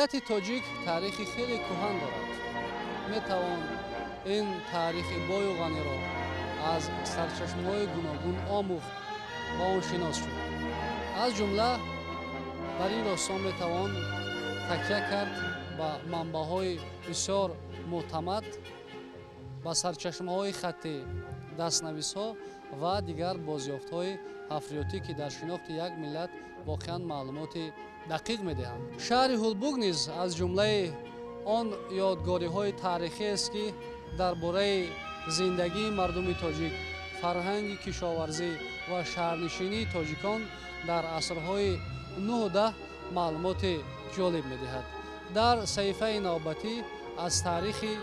Миллати тоҷик таърихи хеле кӯҳан дорад. Метавон ин таърихи бою ғаниро аз сарчашмаҳои гуногун омӯхт ва он шинос шуд. Аз ҷумла бар ин росто метавон такя кард ба манбаъҳои бисёр мӯътамад, ба сарчашмаҳои хаттӣ, дастнависҳо ва дигар бозёфтҳои ҳафриётӣ, ки дар шинохти як миллат воқеан маълумоти дақиқ медиҳанд. Шаҳри Ҳулбук низ аз ҷумлаи он ёдгориҳои таърихиест, ки дар бораи зиндагии мардуми тоҷик, фарҳанги кишоварзӣ ва шаҳрнишинии тоҷикон дар асрҳои 9-10 маълумоти ҷолиб медиҳад. Дар саҳифаи навбатӣ аз таърихи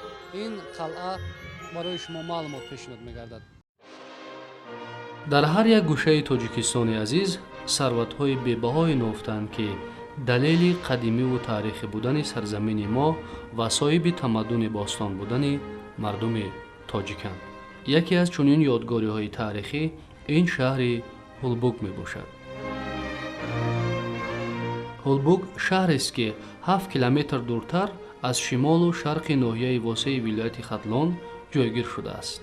ин қалъа барои шумо маълумот пешниҳод мегардад. Дар ҳар як гӯшаи Тоҷикистони азиз сарватҳои бебаҳое нуҳуфтанд, ки далели қадимиву таърихӣ будани сарзамини мо ва соҳиби тамаддуни бостон будани мардуми тоҷиканд. Яке аз чунин ёдгориҳои таърихӣ ин шаҳри Ҳулбук мебошад. Ҳулбук шаҳрест, ки 7 километр дуртар аз шимолу шарқи ноҳияи Восеи вилояти Хатлон ҷойгир шудааст.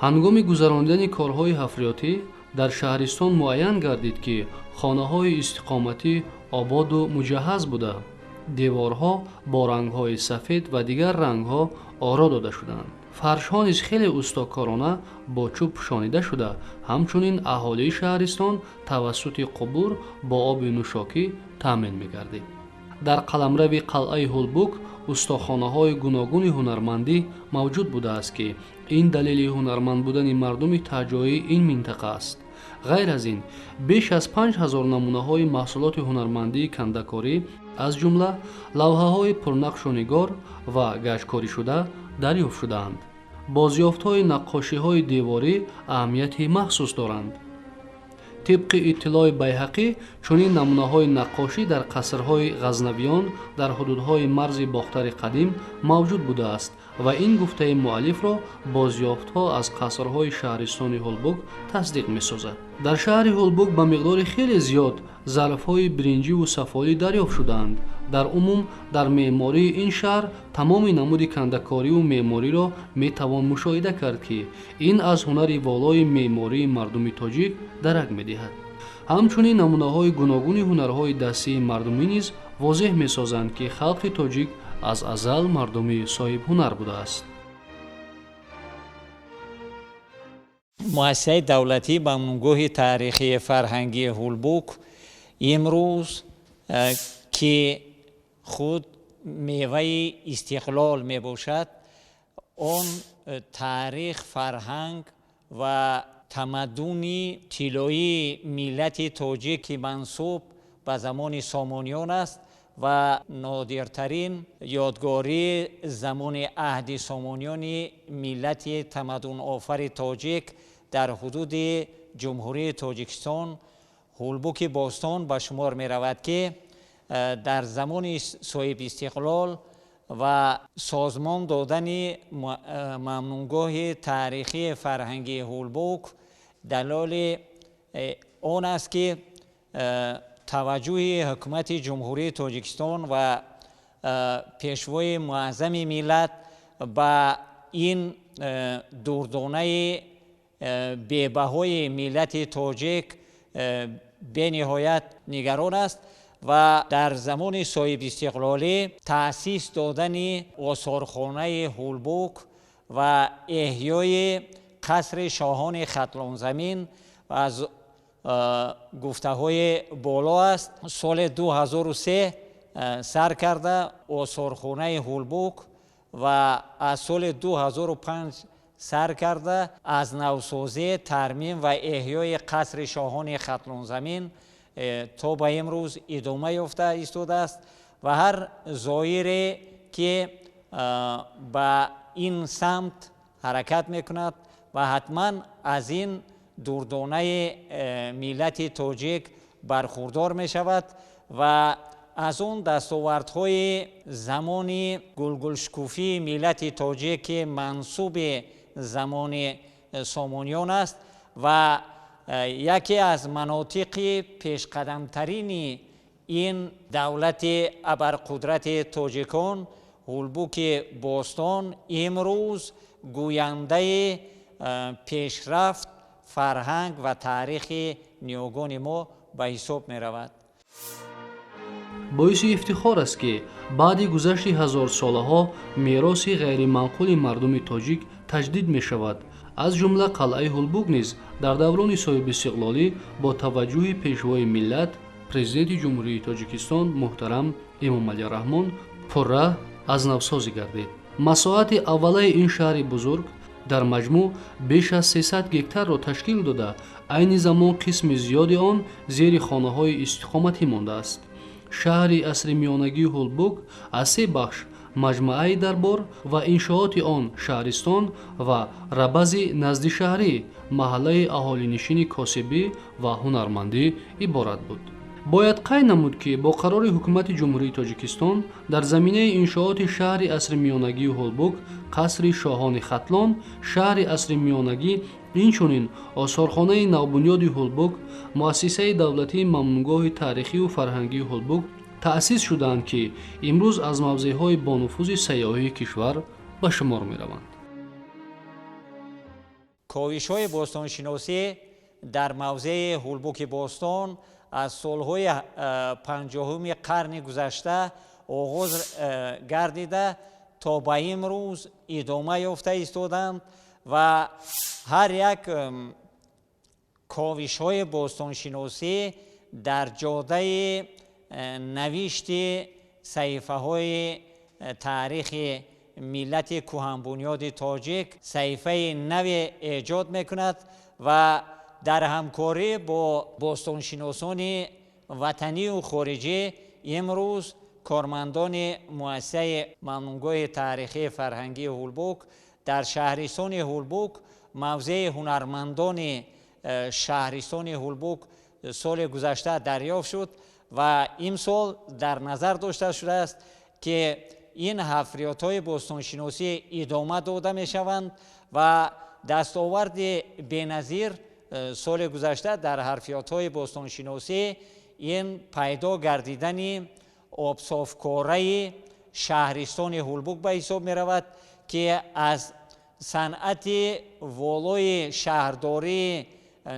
Ҳангоми гузаронидани корҳои ҳафриётӣ дар шаҳристон муайян гардид, ки хонаҳои истиқоматӣ ободу муҷаҳҳаз буда, деворҳо бо рангҳои сафед ва дигар рангҳо оро дода шуданд. Фаршҳо низ хеле устокорона бо чӯб пӯшонида шуда, ҳамчунин аҳолии шаҳристон тавассути қубур бо оби нӯшокӣ таъмин мегардид. Дар қаламрави қалъаи Ҳулбук устохонаҳои гуногуни ҳунармандӣ мавҷуд будааст, ки ин далели ҳунарманд будани мардуми таҳҷоии ин минтақа аст. Ғайр аз ин, беш аз 5000 намунаҳои маҳсулоти ҳунармандии кандакорӣ, аз ҷумла лавҳаҳои пурнақшу нигор ва гаҷкорӣшуда дарёфт шудаанд. Бозёфтҳои наққошиҳои деворӣ аҳамияти махсус доранд. Тибқи иттилои Байҳақӣ, чунин намунаҳои наққошӣ дар қасрҳои Ғазнавиён дар ҳудудҳои марзи Бохтари қадим мавҷуд будааст ва ин гуфтаи муаллифро бозёфтҳо аз қасрҳои шаҳристони Ҳулбук тасдиқ месозад. Дар шаҳри Ҳулбук ба миқдори хеле зиёд зарфҳои биринҷиву сафолӣ дарёфт шудаанд. Дар умум, дар меъмории ин шаҳр тамоми намуди кандакориву меъмориро метавон мушоҳида кард, ки ин аз ҳунари волои меъмории мардуми тоҷик дарак медиҳад. Ҳамчунин намунаҳои гуногуни ҳунарҳои дастии мардумӣ низ возеҳ месозанд, ки халқи тоҷик аз азал мардуми соҳибҳунар будааст. Муассисаи давлатии Мамнуъгоҳи таърихии фарҳангии Ҳулбук имрӯз, ки худ меваи истиқлол мебошад, он таърих, фарҳанг ва тамаддуни тиллоии миллати тоҷик, ки мансуб ба замони Сомониён аст ва нодиртарин ёдгории замони аҳди Сомониёни миллати тамаддунофари тоҷик дар ҳудуди Ҷумҳурии Тоҷикистон Ҳулбуки бостон ба шумор меравад, ки дар замони соҳибистиқлол ва созмон додани Мамнуъгоҳи таърихии фарҳангии Ҳулбук далоли он аст, ки таваҷҷӯҳи ҳукумати Ҷумҳурии Тоҷикистон ва Пешвои муаззами миллат ба ин дурдонаи бебаҳои миллати тоҷик бениҳоят нигарон аст ва дар замони соҳибистиқлолӣ таъсис додани осорхонаи Ҳулбук ва эҳёи қасри шоҳони Хатлонзамин аз гуфтаҳои боло аст. Соли 2003 сар карда осорхонаи Ҳулбук ва аз соли 2005 сар карда аз навсозӣ, тармим ва эҳёи қасри шоҳони Хатлонзамин то ба имрӯз идома ёфта истодааст ва ҳар зоире, ки ба ин самт ҳаракат мекунад ва ҳатман аз ин дурдонаи миллати тоҷик бархурдор мешавад ва аз он дастовардҳои замони гулгулшукуфии миллати тоҷик, ки мансуби замони Сомониён аст ва яке аз манотиқи пешқадамтарини Ин давлати абарқудрати тоҷикон, Ҳулбуки бостон, имрӯз гӯяндаи пешрафт, фарҳанг ва таърихи ниёгони мо ба ҳисоб меравад. Боиси ифтихор аст, ки баъди гузашти ҳазорсолаҳо мероси ғайриманқули мардуми тоҷик таҷдид мешавад. Аз ҷумла қалъаи Ҳулбук низ дар даврони соҳибистиқлолӣ бо таваҷҷӯҳи Пешвои миллат, Президенти Ҷумҳурии Тоҷикистон муҳтарам Эмомалӣ Раҳмон пурра аз навсозӣ гардид. Масоҳати аввалаи ин шаҳри бузург дар маҷмӯъ беш аз 300 гектарро ташкил дода, айни замон қисми зиёди он зери хонаҳои истиқоматӣ мондааст. Шаҳри асри миёнагии Ҳулбук аз се бахш, маҷмӯаи дарбор ва иншооти он, шаҳристон ва рабази наздишаҳрӣ, маҳаллаи аҳолинишини косибӣ ва ҳунармандӣ иборат буд. Бояд қайд намуд, ки бо қарори Ҳукумати Ҷумҳурии Тоҷикистон дар заминаи иншооти шаҳри асри миёнагии Ҳулбук, қасри шоҳони Хатлон, шаҳри асри миёнагӣ, инчунин осорхонаи навбунёди Ҳулбук, Муассисаи давлатии Мамнугоҳи таърихию фарҳангии Ҳулбук таъсис шудаанд, ки имрӯз аз мавзеъҳои бонуфузи сайёҳии кишвар ба шумор мераванд. Ковишҳои бостоншиносӣ дар мавзеи Ҳулбуки бостон аз солҳои 50-уми қарни гузашта оғоз гардида, то ба имрӯз идома ёфта истоданд ва ҳар як ковишҳои бостоншиносӣ дар ҷодаи навишти саҳифаҳои таърихи миллати кӯҳанбунёди тоҷик саҳифаи наве эҷод мекунад ва дар ҳамкорӣ бо бостоншиносони ватанию хориҷӣ имрӯз кормандони муассисаи Мамнугоҳи таърихии фарҳангии Ҳулбук дар шаҳристони Ҳулбук, мавзеи ҳунармандони шаҳристони Ҳулбук соли гузашта дарёфт шуд ва имсол дар назар дошта шудааст, ки ин ҳафриётҳои бостоншиносӣ идома дода мешаванд ва дастоварди беназир соли гузашта дар ҳарфиётҳои бостоншиносӣ ин пайдо гардидани обсофкораи шаҳристони Ҳулбук ба ҳисоб меравад, ки аз санъати волои шаҳрдории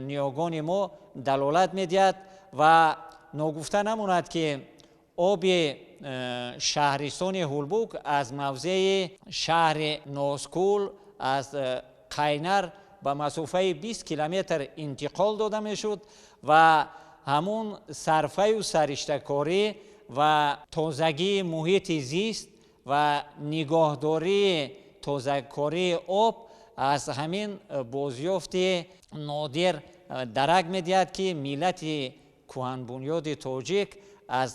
ниёгони мо далолат медиҳад. Ва ногуфта намонад, ки оби шаҳристони Ҳулбук аз мавзеи шаҳри Нозкул, аз Қайнар ба масофаи 20 километр интиқол дода мешуд ва ҳамун сарфаю сариштакорӣ ва тозагии муҳити зист ва нигоҳдории тозакории об аз ҳамин бозёфти нодир дарак медиҳад, ки миллати кӯҳанбунёди тоҷик аз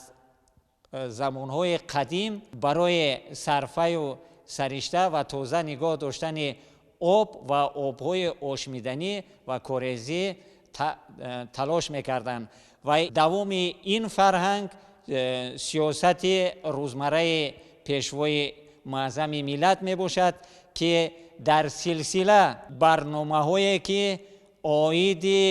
замонҳои қадим барои сарфаю саришта ва тоза нигоҳ доштани об ва обҳои ошмиданӣ ва корезӣ талош мекарданд. Ва давоми ин фарҳанг сиёсати рӯзмарраи Пешвои муаззами миллат мебошад, ки дар силсила барномаҳое, ки оиди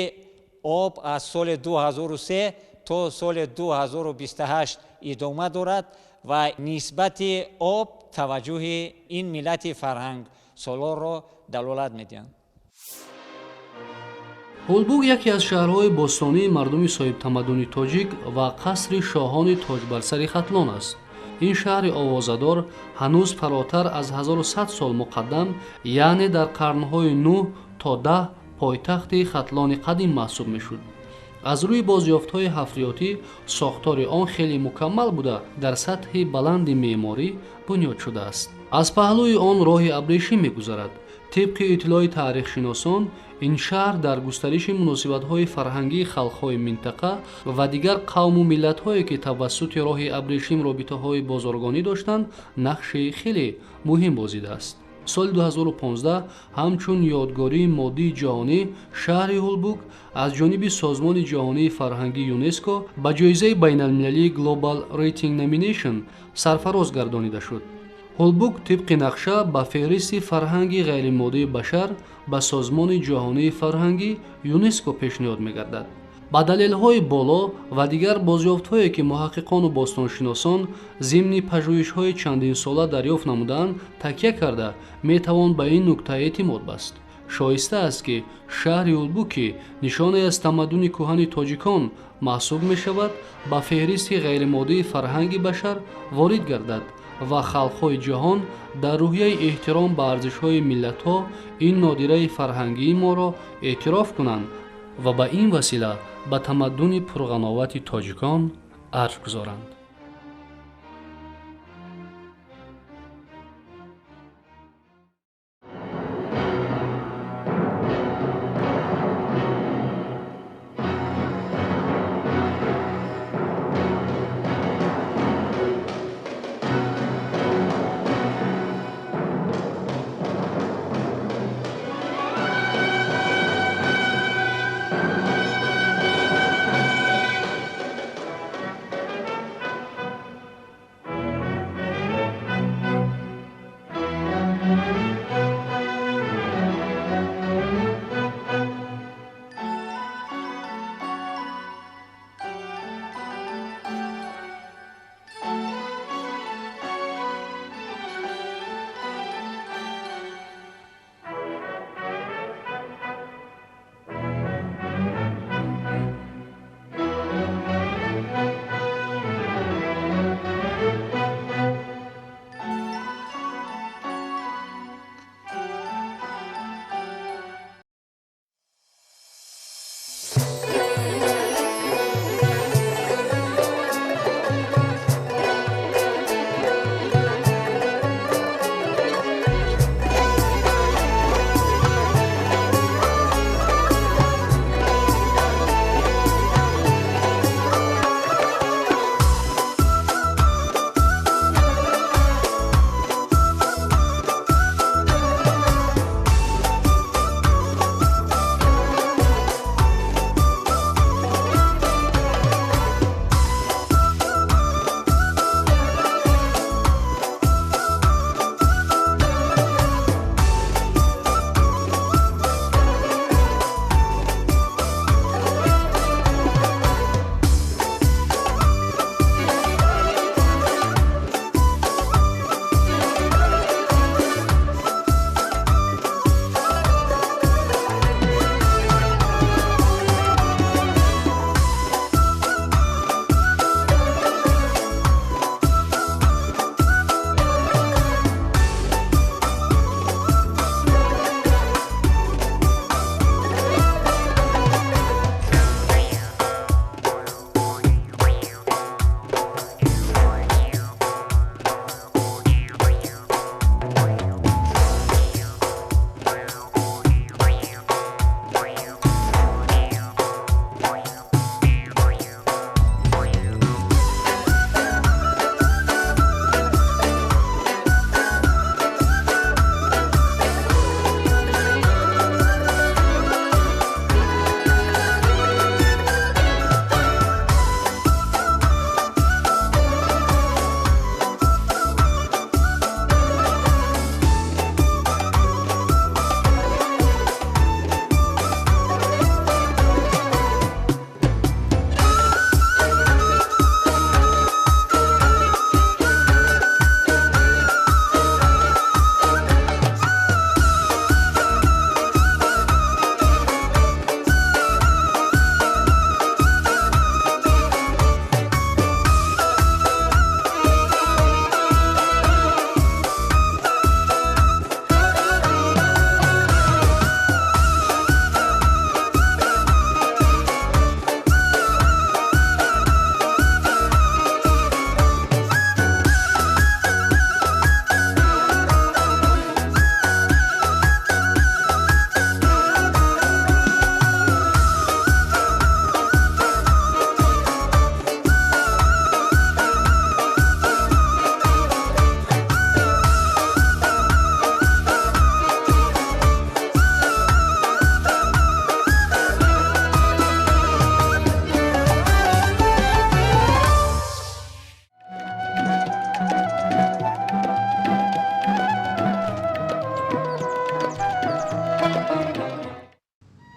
об аз соли 2003 то соли 2028 идома дорад ва нисбати об таваҷҷӯҳи ин миллати фарҳангсолорро далолат медиҳанд. Ҳулбук яке аз шаҳрҳои бостонии мардуми соҳибтамаддуни тоҷик ва қасри шоҳони тоҷбарсари Хатлон аст. Ин шаҳри овозадор ҳанӯз фаротар аз 1100 сол муқаддам, яъне дар қарнҳои 9 то 10, пойтахти Хатлони қадим маҳсуб мешуд. Аз рӯи бозёфтҳои ҳафриётӣ сохтори он хеле мукаммал буда, дар сатҳи баланди меъморӣ бунёд шудааст. Аз паҳлӯи он роҳи абрешим мегузарад. Тибқи иттилои таърихшиносон, ин шаҳр дар густариши муносибатҳои фарҳангии халқҳои минтақа ва дигар қавму миллатҳое, ки тавассути роҳи абрешим робитаҳои бозоргонӣ доштанд, нақши хеле муҳим бозидааст. Соли 2015 ҳамчун ёдгории моддии ҷаҳонӣ шаҳри Ҳулбук аз ҷониби Созмони ҷаҳонии фарҳангии ЮНЕСКО ба ҷоизаи байналмилалии Global Rating Nomination сарфароз гардонида шуд. Ҳулбук тибқи нақша ба феҳристи фарҳанги ғайримоддии башар ба Созмони ҷаҳонии фарҳангӣ ЮНЕСКО пешниҳод мегардад. Ба далелҳои боло ва дигар бозёфтҳое, ки муҳаққиқону бостоншиносон зимни пажӯҳишҳои чандинсола дарёфт намуданд, такя карда метавон ба ин нукта эътимод баст. Шоиста аст, ки шаҳри Улбу, ки нишонае аз тамаддуни кӯҳани тоҷикон маҳсуб мешавад, ба феҳристи ғайримоддии фарҳанги башар ворид гардад ва халқҳои ҷаҳон дар рӯҳияи эҳтиром ба арзишҳои миллатҳо ин нодираи фарҳангии моро эътироф кунанд ва ба ин васила ба тамаддуни пурғановати тоҷикон арҷ гузоранд.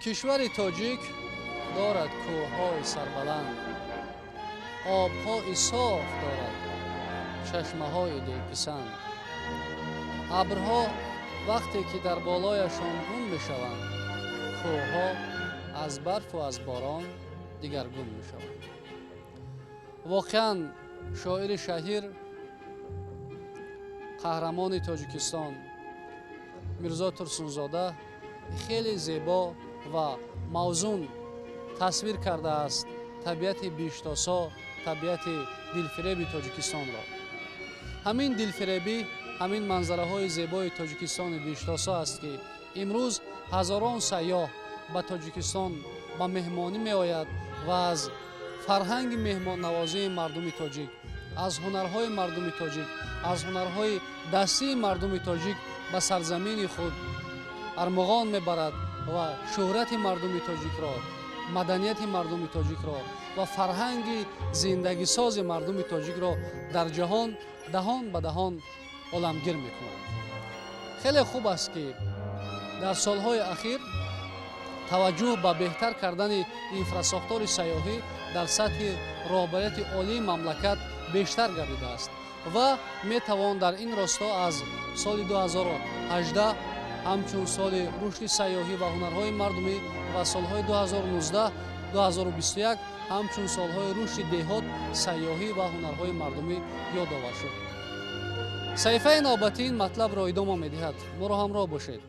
Кишвари тоҷик Дорад кӯҳҳои сарбаланд, обҳои соф дорад, чашмаҳои дилписанд. Абрҳо вақте ки дар болояшон гум мешаванд, кӯҳҳо аз барфу аз борон дигаргун мешаванд. Воқеан, шоири шаҳир, қаҳрамони Тоҷикистон Мирзо Турсунзода хеле зебо ва мавзун тасвир кардааст табиати биҳиштосо, табиати дилфиреби Тоҷикистонро. Ҳамин дилфиребӣ, ҳамин манзараҳои зебои Тоҷикистони биҳиштосо аст, ки имрӯз ҳазорон сайёҳ ба Тоҷикистон ба меҳмонӣ меояд ва аз фарҳанги меҳмоннавозии мардуми тоҷик, аз ҳунарҳои мардуми тоҷик, аз ҳунарҳои дастии мардуми тоҷик ба сарзамини худ армуғон мебарад ва шӯҳрати мардуми тоҷикро, маданияти мардуми тоҷикро ва фарҳанги зиндагисози мардуми тоҷикро дар ҷаҳон даҳон ба даҳон оламгир мекунад. Хеле хуб аст, ки дар солҳои ахир таваҷҷӯҳ ба беҳтар кардани инфрасохтори сайёҳӣ дар сатҳи роҳбарияти олии мамлакат бештар гардидааст ва метавон дар ин росто аз соли 2018 ҳамчун соли рушди сайёҳӣ ва ҳунарҳои мардумӣ ва солҳои 2019, 2021 ҳамчун солҳои рушди деҳот, сайёҳӣ ва ҳунарҳои мардумӣ ёдовар шуд. Саҳифаи навбатӣ ин матлабро идома медиҳад. Моро ҳамроҳ бошед.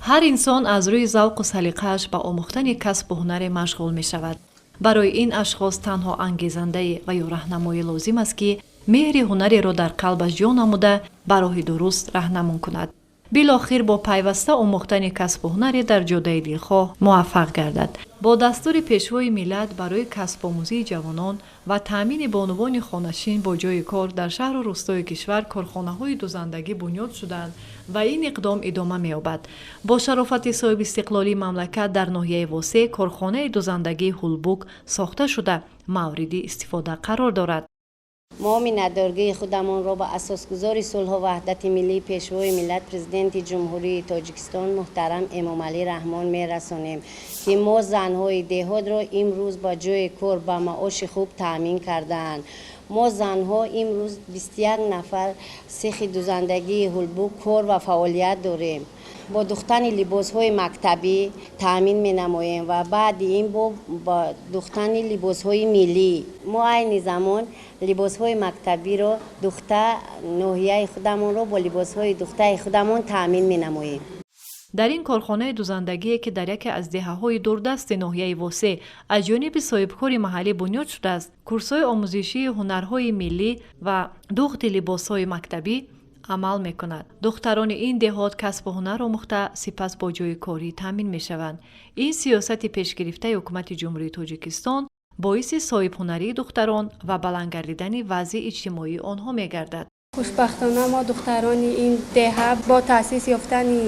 Ҳар инсон аз рӯи завқу салиқааш ба омӯхтани касбу ҳунаре машғул мешавад. Барои ин ашхос танҳо ангезандае ва ё раҳнамоӣ лозим аст, ки меҳри ҳунареро дар қалбаш ҷо намуда, ба роҳи дуруст раҳнамон кунад. Билохир бо пайваста омӯхтани касбу ҳунаре дар ҷодаи дилхоҳ муваффақ гардад. Бо дастури Пешвои миллат барои касбомӯзии ҷавонон ва таъмини бонувони хонашин бо ҷойи кор дар шаҳру рӯстои кишвар корхонаҳои дузандагӣ бунёд шуданд ва ин иқдом идома меёбад. Бо шарофати соҳибистиқлолии мамлакат дар ноҳияи Восеъ корхонаи дузандагии Ҳулбук сохта шуда, мавриди истифода қарор дорад. Мо миннатдоргии худамонро ба асосгузори сулҳу ваҳдати миллӣ, Пешвои миллат, Президенти Ҷумҳурии Тоҷикистон муҳтарам Эмомалӣ Раҳмон мерасонем, ки мо занҳои деҳотро имрӯз ба ҷойи кор ба маоши хуб таъмин кардаанд. Мо занҳо имрӯз 21 нафар сехи дузандагии Ҳулбук кор ва фаъолият дорем. Бо духтани либосҳои мактабӣ таъмин менамоем ва баъди ин бо духтани либосҳои миллӣ. Мо айни замон либосҳои мактабиро духта, ноҳияи худамонро бо либосҳои духтаи худамон таъмин менамоем. Дар ин корхонаи дузандагие, ки дар яке аз деҳаҳои дурдасти ноҳияи Восеъ аз ҷониби соҳибкори маҳаллӣ бунёд шудааст, курсҳои омӯзишии ҳунарҳои миллӣ ва духти либосҳои мактабӣ амал мекунад. Духтарони ин деҳот касбу ҳунар омӯхта, сипас бо ҷойи корӣ таъмин мешаванд. Ин сиёсати пешгирифтаи Ҳукумати Ҷумҳурии Тоҷикистон боиси соҳибҳунарии духтарон ва баланд гардидани вазъи иҷтимоии онҳо мегардад. Хушбахтона, мо духтарони ин деҳа бо таъсис ёфтани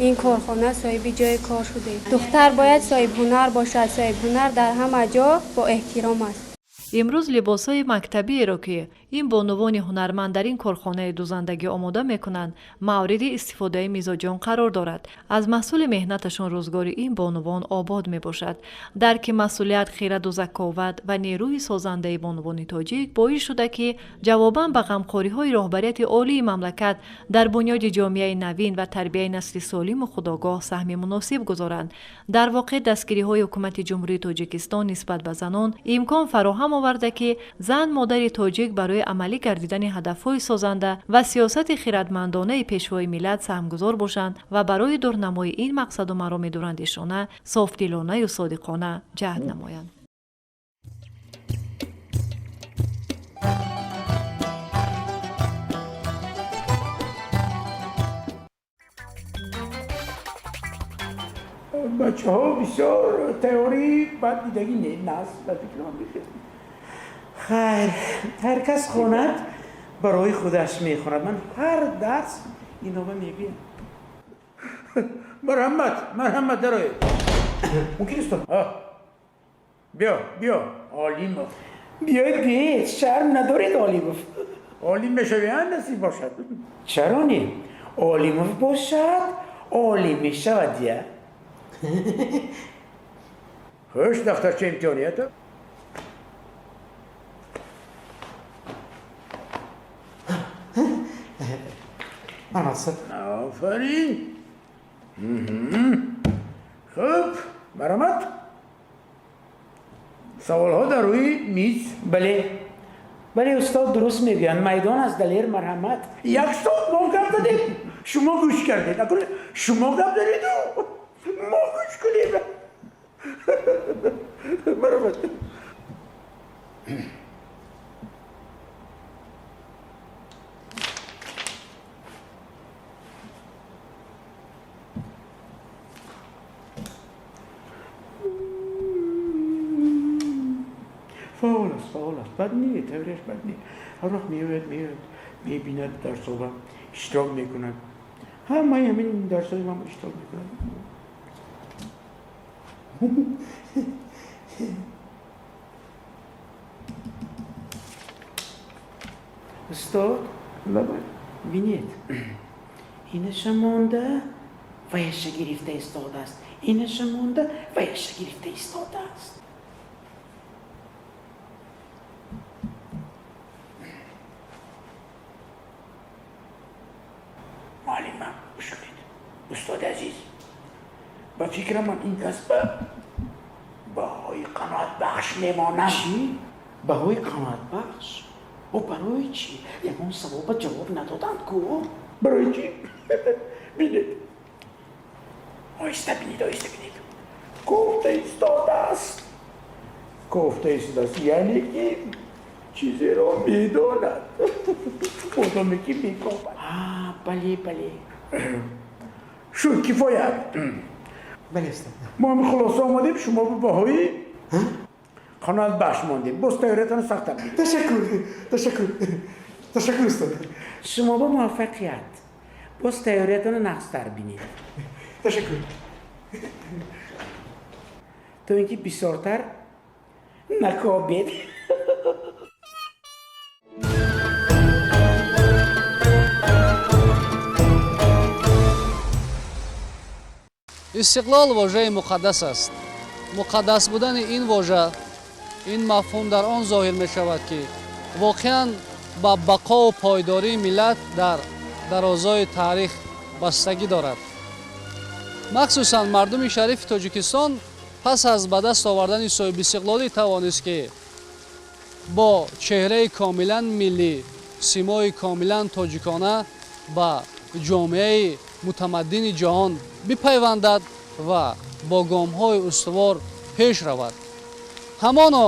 ин корхона соҳиби ҷойи кор шудем. Духтар бояд соҳибҳунар бошад. Соҳибҳунар дар ҳама ҷо бо эҳтиром аст. Имрӯз либосҳои мактабиеро, ки ин бонувони ҳунарманд дар ин корхонаи дузандагӣ омода мекунанд, мавриди истифодаи мизоҷон қарор дорад. Аз маҳсули меҳнаташон рӯзгори ин бонувон обод мебошад. Дарки масъулият, хираду заковат ва нерӯи созандаи бонувони тоҷик боис шуда, ки ҷавобан ба ғамхориҳои роҳбарияти олии мамлакат дар бунёди ҷомеаи навин ва тарбияи насли солиму худогоҳ саҳми муносиб гузоранд. Дар воқеъ, дастгириҳои ҳукумати Ҷумҳурии Тоҷикистон нисбат ба занон имкон фароҳам оварда, ки зан, модари тоҷик барои амалӣ гардидани ҳадафҳои созанда ва сиёсати хиратмандонаи Пешвои миллат саҳмгузор бошанд ва барои дурнамои ин мақсаду мароми дурандешона софдилонаю содиқона ҷаҳд намоянд. Бачаҳо бисёр тайёрӣ бад дидагӣ не, нас ба фикрам бихел. Хайр, ҳар кас хонад, барои худаш мехонад. Ман ҳар дарс иноба мегӯям. Марҳамат, марҳамат, дароед. Мумкин, устод? Биё, биё, Олимов. Биёед, биёед, шарм надоред, Олимов. Олим мешавӣ, а, насиб бошад. Чаро не? Олимов бошад, олим мешавад я. Хуш, дафтарча имтиҳонията. Марҳамат, устод. Офарин. Хуб, марҳамат, саволҳо дар рӯи миз. Бале, бале, устод дуруст мегӯянд, майдон аст далер. Марҳамат. Як соат мо гап задем, шумо гӯш кардед. Акун шумо гап задеду мо гӯш кунем. Марҳамат. Фаъол аст, фаъол аст, бад не, таврияш бад не. Ҳар вақт меояд, меояд, мебинад, дарсҳоба иштирок мекунад. Ҳамаи ҳамин дарсҳои ман иштирок мекунад. Устод, бинед, инаша монда, ваяша гирифта истодааст, инаша монда, ваяша гирифта истодааст. Муаллима, гӯш кунед. Устоди азиз, ба фикрам, ман ин касба баҳои қаноатбахш мемонам. Чӣ? Баҳои қаноатбахш? О, барои чӣ? Ягон саволба ҷавоб надоданд ку. Барои чӣ? Бинед, оҳиста бинед, оҳиста бинед. Кофта истодааст, кофта истодааст, яъне ки чизеро медонад, одаме ки мекобад. Бале, бале. Шуд, кифоят. Бале, устод. Мо ҳами хулоса омадем: шумо ба баҳои қаноатбахш мондем. Боз тайёриятонро сахттар бинед. Ташаккур, ташаккур, ташаккур, устод. Шумо ба муваффақият, боз тайёриятонро нағзтар бинед. Ташаккур. То ин ки бисёртар накобед. Истиқлол вожаи муқаддас аст. Муқаддас будани ин вожа, ин мафҳум дар он зоҳир мешавад, ки воқеан ба бақову пойдории миллат дар дарозои таърих бастагӣ дорад. Махсусан мардуми шарифи Тоҷикистон пас аз ба даст овардани соҳибистиқлолӣ тавонист, ки бо чеҳраи комилан миллӣ, симои комилан тоҷикона ба ҷомеаи мутамаддини ҷаҳон бипайвандад ва бо гомҳои устувор пеш равад. Ҳамоно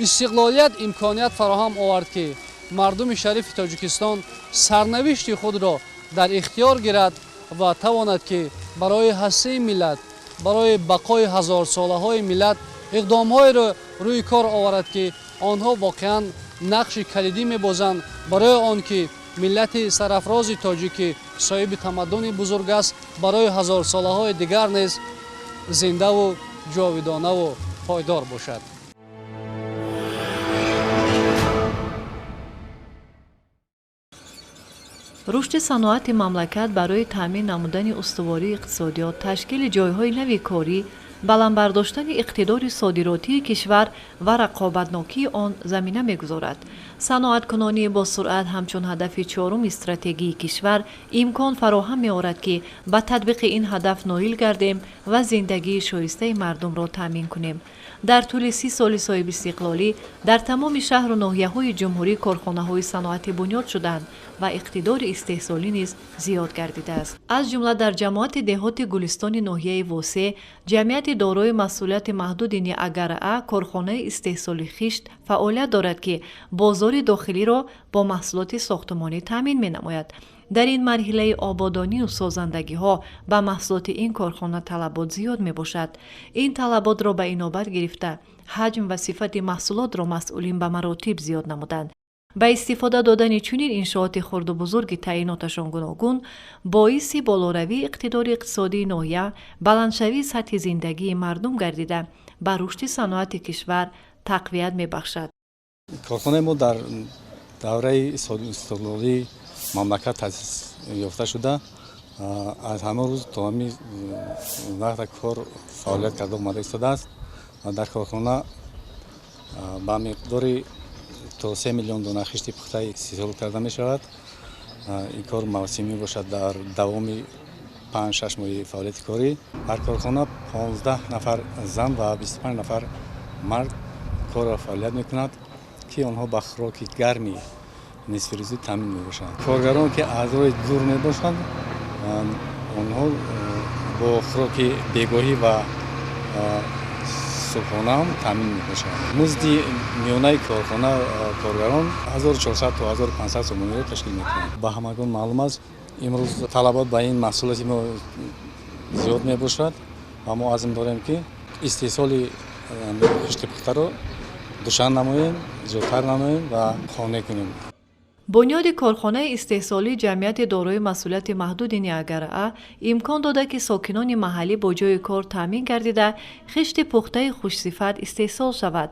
истиқлолият имконият фароҳам овард, ки мардуми шарифи Тоҷикистон сарнавишти худро дар ихтиёр гирад ва тавонад, ки барои ҳастии миллат, барои бақои ҳазорсолаҳои миллат иқдомҳоеро рӯи кор оварад, ки онҳо воқеан нақши калидӣ мебозанд барои он ки миллати сарафрози тоҷикӣ соҳиби тамаддуни бузург аст, барои ҳазорсолаҳои дигар низ зиндаву ҷовидонаву пойдор бошад. Рушди саноати мамлакат барои таъмин намудани устувории иқтисодиёт, ташкили ҷойҳои нави корӣ, баланд бардоштани иқтидори содиротии кишвар ва рақобатнокии он замина мегузорад. Саноаткунонии босуръат ҳамчун ҳадафи чоруми стратегии кишвар имкон фароҳам меорад, ки ба татбиқи ин ҳадаф ноил гардем ва зиндагии шоистаи мардумро таъмин кунем. Дар тӯли 30 соли соҳибистиқлолӣ дар тамоми шаҳру ноҳияҳои ҷумҳурӣ корхонаҳои саноатӣ бунёд шуданд ва иқтидори истеҳсолӣ низ зиёд гардидааст. Аз ҷумла дар ҷамоати деҳоти Гулистони ноҳияи Восе, ҷамъияти дорои масъулияти маҳдуди Ниагара корхонаи истеҳсоли хишт фаъолият дорад, ки бозори дохилиро бо маҳсулоти сохтумонӣ таъмин менамояд. Дар ин марҳилаи ободонию созандагиҳо ба маҳсулоти ин корхона талабот зиёд мебошад. Ин талаботро ба инобат гирифта, ҳаҷм ва сифати маҳсулотро масъулин ба маротиб зиёд намуданд. Ба истифода додани чунин иншооти хурду бузурги таъиноташон гуногун боиси болоравии иқтидори иқтисодии ноҳия, баландшавии сатҳи зиндагии мардум гардида, ба рушди саноати кишвар тақвият мебахшад. Корхонаи мо дар давраи истиқлолии мамлакат таъсис ёфта шуда, аз ҳамон рӯз то ҳамин вақта кор фаъолият карда омада истодааст. Дар корхона ба миқдори то 3 миллион дона хишти пухта истеҳсол карда мешавад. Ин кор мавсимӣ бошад, дар давоми 5-6 моҳи фаъолияти корӣ дар корхона 15 нафар зан ва 25 нафар мард корро фаъолият мекунад, ки онҳо ба хӯроки гарми нисфирӯзӣ таъмин мебошанд. Коргарон, ки аз роҳи дур мебошанд, онҳо бо хӯроки бегоҳӣ ва субҳонаам таъмин мебошанд. Музди миёнаи корхона коргарон 1400 то 1500 сомониро ташкил мекунад. Ба ҳамагон маълум аст, имрӯз талабот ба ин маҳсулоти мо зиёд мебошад ва мо азм дорем, ки истеҳсоли хишти пухтаро душан намоем, зиёдтар намоем ва қонеъ кунем. Бунёди корхонаи истеҳсолии ҷамъияти дорои масъулияти маҳдуди Ниагара имкон дода, ки сокинони маҳаллӣ бо ҷойи кор таъмин гардида, хишти пухтаи хушсифат истеҳсол шавад.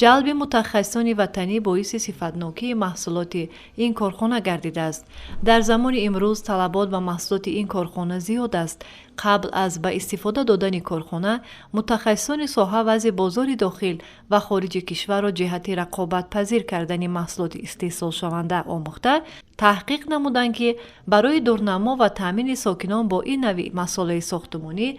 Ҷалби мутахассисони ватанӣ боиси сифатнокии маҳсулоти ин корхона гардидааст. Дар замони имрӯз талабот ба маҳсулоти ин корхона зиёд аст. Қабл аз ба истифода додани корхона мутахассисони соҳа вазъи бозори дохил ва хориҷи кишварро ҷиҳати рақобатпазир кардани маҳсулоти истеҳсолшаванда омӯхта, таҳқиқ намуданд, ки барои дурнамо ва таъмини сокинон бо ин навъи масолеҳи сохтумонӣ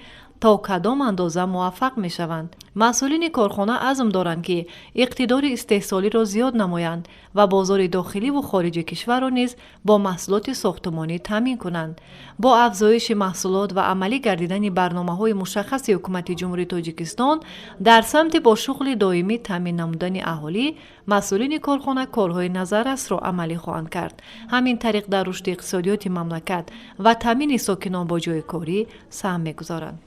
то кадом андоза муваффақ мешаванд. Масъулини корхона азм доранд, ки иқтидори истеҳсолиро зиёд намоянд ва бозори дохиливу хориҷи кишварро низ бо маҳсулоти сохтумонӣ таъмин кунанд. Бо афзоиши маҳсулот ва амалӣ гардидани барномаҳои мушаххаси Ҳукумати Ҷумҳурии Тоҷикистон дар самти бо шуғли доимӣ таъмин намудани аҳолӣ, масъулини корхона корҳои назаррасро амалӣ хоҳанд кард. Ҳамин тариқ дар рушди иқтисодиёти мамлакат ва таъмини сокинон бо ҷойи корӣ саҳм мегузоранд.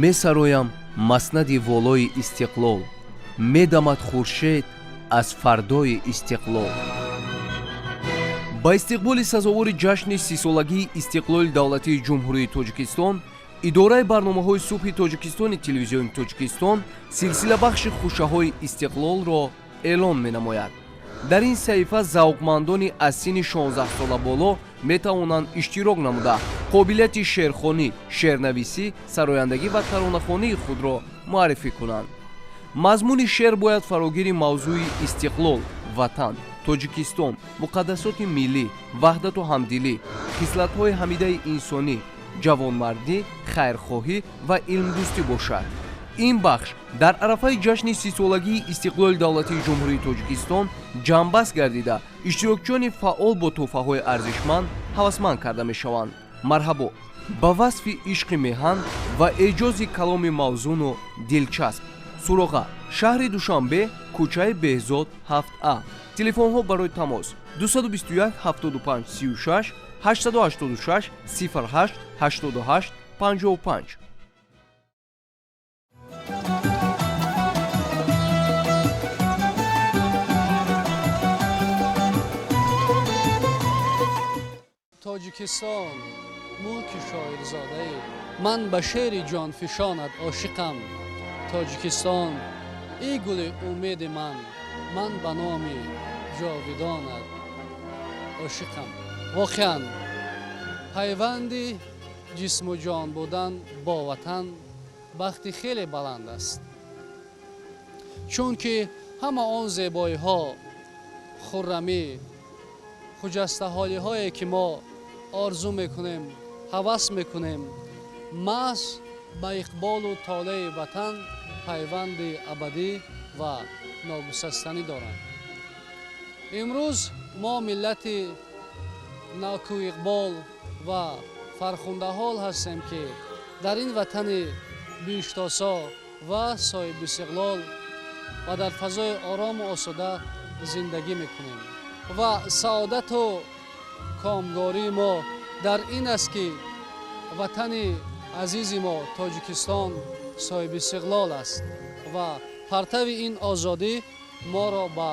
Месароям маснади волои истиқлол, медамад хуршед аз фардои истиқлол. Ба истиқболи сазовори ҷашни 30-солагии истиқлоли давлатии Ҷумҳурии Тоҷикистон идораи барномаҳои субҳи Тоҷикистони Телевизиони Тоҷикистон силсилабахши хушаҳои истиқлолро эълон менамояд. Дар ин саҳифа завқмандони аз синни 16 сола боло метавонанд иштирок намуда, қобилияти шеърхонӣ, шеърнависӣ, сарояндагӣ ва таронахонии худро муаррифӣ кунанд. Мазмуни шеър бояд фарогири мавзӯи истиқлол, ватан, Тоҷикистон, муқаддасоти миллӣ, ваҳдату ҳамдилӣ, хислатҳои ҳамидаи инсонӣ, ҷавонмардӣ, хайрхоҳӣ ва илмдӯстӣ бошад. Ин бахш дар арафаи ҷашни 30-солагии истиқлоли давлатии Ҷумҳурии Тоҷикистон ҷамъбаст гардида, иштирокчиёни фаъол бо тӯҳфаҳои арзишманд ҳавасманд карда мешаванд. Марҳабо ба васфи ишқи меҳан ва эъҷози каломи мавзуну дилчасп. Суроға: шаҳри Душанбе, кӯчаи Беҳзод, 7А. Телефонҳо барои тамос: 221 75 36, 886 08 88 55. Тоҷикистон, мулки шоирзодаӣ, ман ба шеъри ҷонфишонат ошиқам. Тоҷикистон, эй гули умеди ман, ман ба номи ҷовидонат ошиқам. Воқеан, пайванди ҷисму ҷон будан бо ватан бахти хеле баланд аст, чунки ҳама он зебоиҳо, хуррамӣ, хуҷастаҳолиҳое ки мо орзу мекунем, ҳавас мекунем, маҳз ба иқболу толеи ватан пайванди абадӣ ва ногусастанӣ доранд. Имрӯз мо миллати накӯиқбол ва фархундаҳол ҳастем, ки дар ин ватани биҳиштосо ва соҳибистиқлол ва дар фазои орому осуда зиндагӣ мекунем ва саодату комгории мо дар ин аст, ки ватани азизи мо Тоҷикистон соҳибистиқлол аст ва партави ин озодӣ моро ба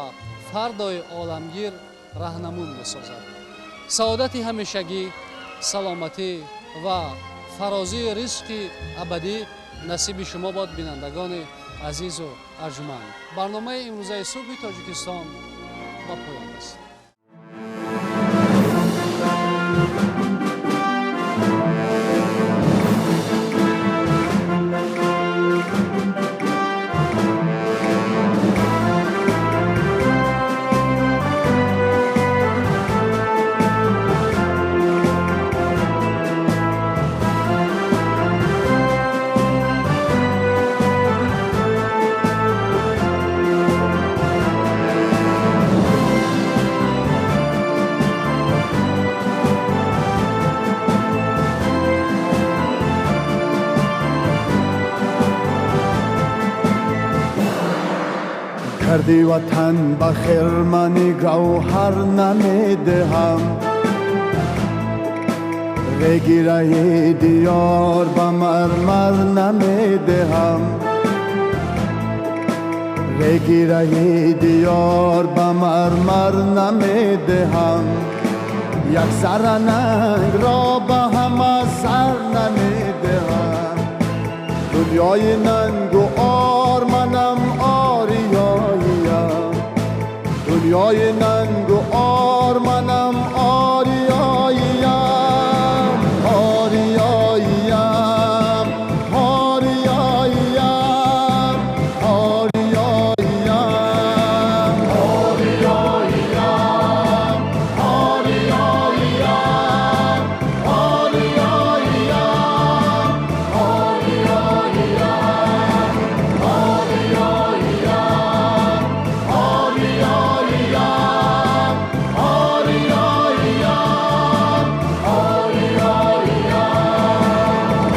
фардои оламгир раҳнамун месозад. Саодати ҳамешагӣ, саломатӣ ва фарозии ризқи абадӣ насиби шумо бод, бинандагони азизу арҷуманд. Барномаи имрӯзаи Субҳи Тоҷикистон ба поён расид. Кардӣ ватан ба хирмани гавҳар намедиҳам, реги раҳи диёр ба мармар намедиҳам, реги раҳи диёр ба мармар намедиҳам, як зарра нангро ба ҳама сар намедиҳам. Дунёи нангу ор манам ориёиям, дунёи нангу ор манам ориёиям, ориёиям, ориёиям, ориёиям, ориёиям, ориёиям, ориёиям, ориёиям, ориёиям, ориёиям, ориёиям, ориёиям.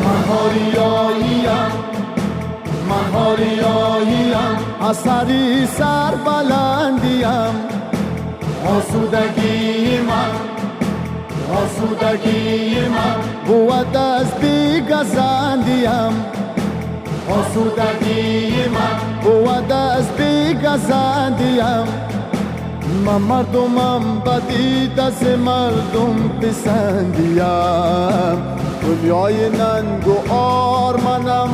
Ман ориёиям, ман ориёиям, асари сарбаландиям, осудагии ман, осудагии ман бувад аз бегазандиям, осудагии ман бувад аз бегазандиям. Ман мардумам ба дида зи мардум писандиям, дунёи нангу ор манам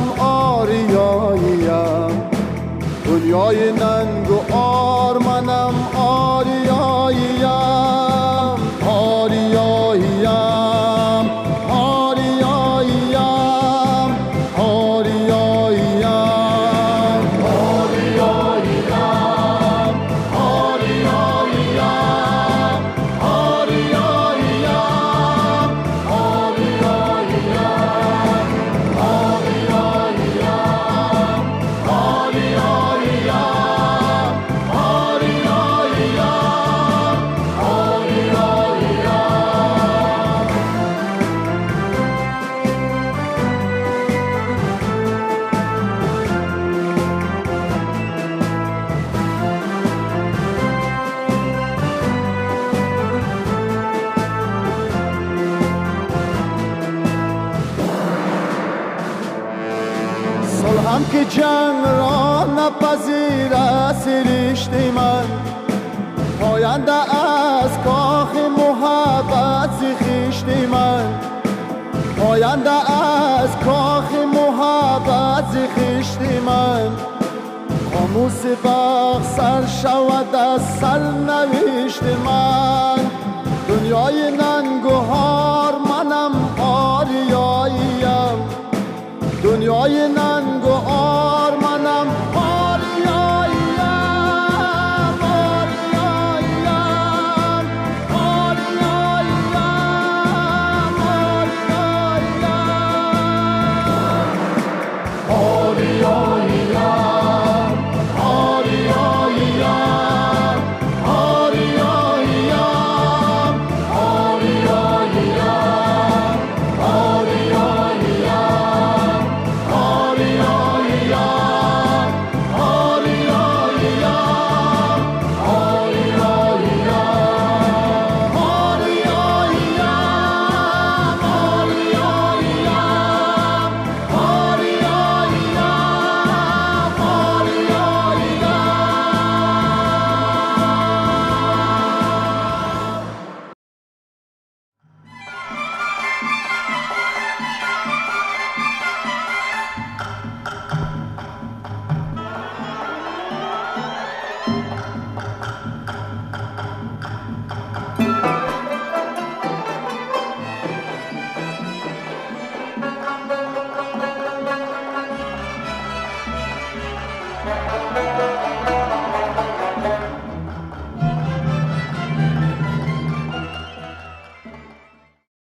ориёиям, дунёи нангу ор манам ориёиям, ориёиям, ориёиям, ориёиям, ориёиям, ориёиям, ориёиям, ориёиям, ориёиям, ориёиям, Ҳам ки ҷанг ро напазирад сиришти ман, поянда аз кохи муҳаббат зи хишти ман, поянда аз кохи муҳаббат зи хишти ман. Хомӯси бахт сар шавад аз сарнавишти ман. Дунёи нангуҳор, манам ориёиям. Дунёи нанг